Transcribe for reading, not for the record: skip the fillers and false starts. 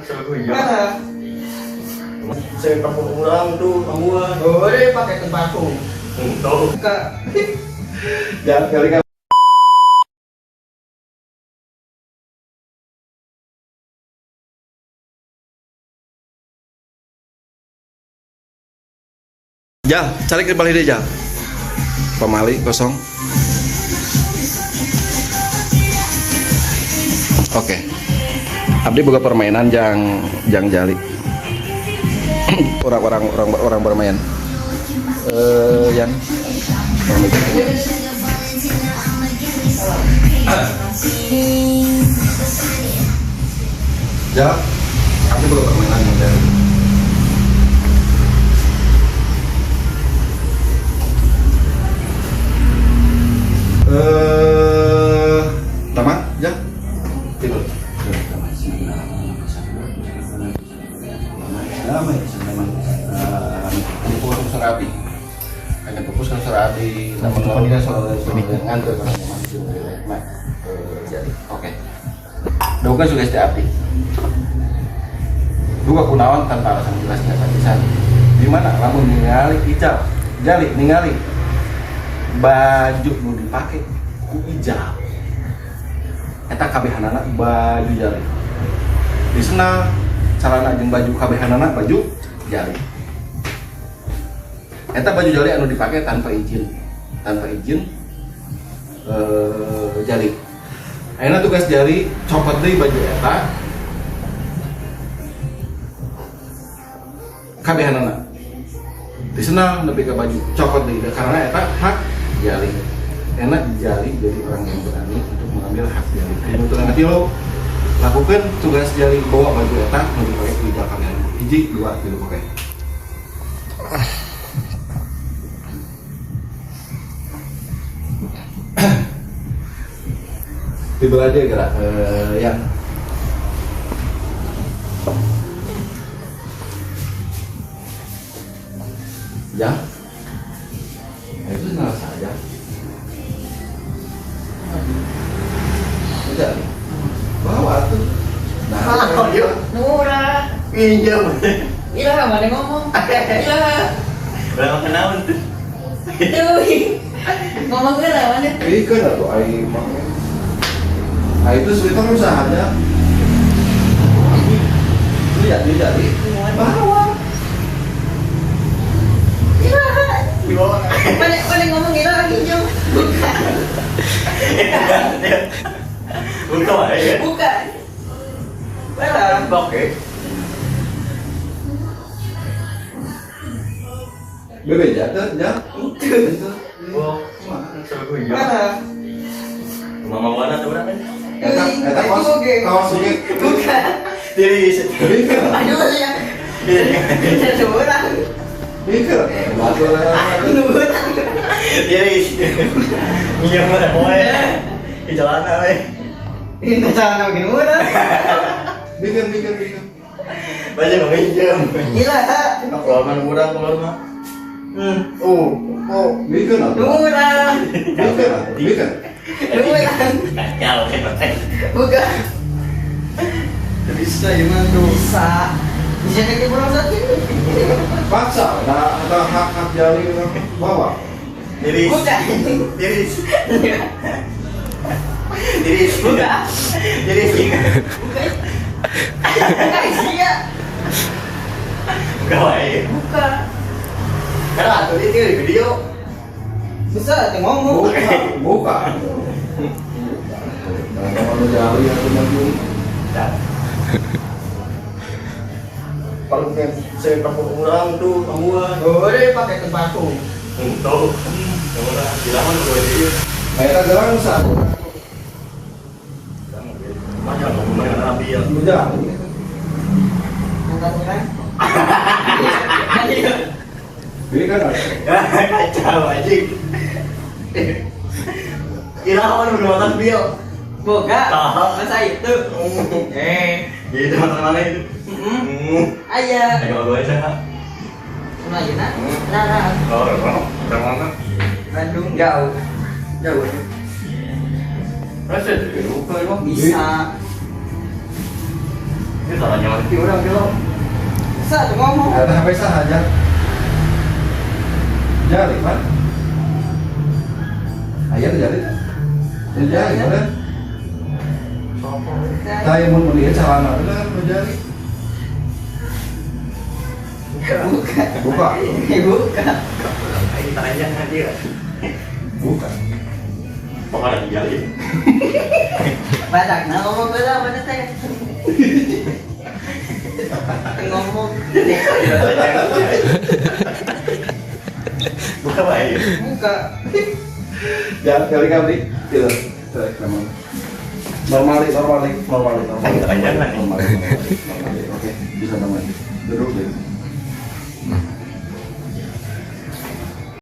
Mana? Saya pakai orang tuh, ambuan. Oh, dia pakai tempatku. Tuh. Buka. Jangan kali kan. Ja, cari ke balik deh, Ja. Pamali kosong. Oke. Abdi boga permainan jang jang jali. Orang-orang orang orang bermain. Eh, yang orang mikir. Ja, abdi boga permainan jang jali. Eh, tamat, ja. Tidur. Hanya fokus ke serabi, namun ngantuk jadi oke. Duga sugesti abdi. Duga kunaon tanpa alasan jelas nyata pisan. Di mana lamun ningali Ijal, jali ningali baju nu dipake ku Ijal. Eta kabehanana baju jali. Di sendal celana jeung baju kabehanana baju jali. Eta baju jali anu dipake tanpa izin, tanpa izin jali. Ayeuna tugas jali copot deui baju eta kabehanana. Di sendal nepi ka baju copot deui karena eta hak jali. Enak jali jadi orang yang berani untuk mengambil hak jali. Anu teu ngerti lo lakukan tugas jali bawa baju eta nu dipake ku Ijal kabehan. Hiji, dua, tilu, oke. Tiba aja gerak yang ya itu salah saja. Udah, bawa tuh. Nah, Oh, iya. Murah. Pinjam. Iya, mana ngomong? Iya. Berapa kenalan tuh? Tuh. Ngomong gue lah mana? Ikan atau air mah. Nah itu sweater usaha aja. Lihat, lihat, bawa. Iya. Dibawa. Mana mana ngomong gila lagi jauh. Bukan. Buka ya. Bukan. Mana? Oke. Bebe jatuh, jatuh. Itu. Oh, seru ya. Mana? Mama mana tuh orang? Eta, eta kaos, kaos oge. Bukan. Tiris. Ikan. Aduh ya. Seorang. Ikan. Batu lah. Tiris. Minyak mana poe? Di jalan we. Ini cara begini murah. Bikin, bikin, bikin. Banyak minjem. Gila. Keluar mana murah keluar mah. Oh, oh. Bikin atau? Murah. Bikin, bikin. Murah. Kacau. Bukan. Bisa gimana tuh? Bisa. Bisa jadi kurang sakit. Paksa, nah, atau hak hak jali bawa. Tiris. Bukan. Tiris. Tiris. Bukan. Tiris. Bukan. Bukan isinya. Buka wae. Bukan. Karena atuh itu di video. Bisa tuh ngomong. Buka, buka. Nah, kalau jali atau maju. Kalau saya pakai orang tuh, ambuan. Oh, dia pakai tempatku. Tuh. Orang bilang gue dia. Eta gelang sah. Macam ngomong rapi ya. Udah. Nonton kan? Ini kan ada. Kacau anjing. Irawan udah makan bil. Boga. Tahu. Masa itu. Eh. Jadi makan mana itu? Ayah. Ayo gue aja. Sama Yuna. Lara. Oh, udah mana? Bandung jauh. Jauh. Rasa itu buka emang Bisa. Ini salahnya mati orang gitu. Sa tuh ngomong. Ada HP sah aja. Jali, Pak. Aya nu jali. Nu jali, mana? Tah mun mun ieu calana bener nu jali. Buka. Buka. Buka. Aing tanya dia. Buka. Pokoknya jali. Badak nah ngomong gue lah mana teh. Ngomong. Buka bae. Buka. Ya, kali kali. Gitu. Cek memang. Normali, normali, normali, normali. Aing tanya nih. Normali, normali, normali. Oke, bisa normali. Duduk deh.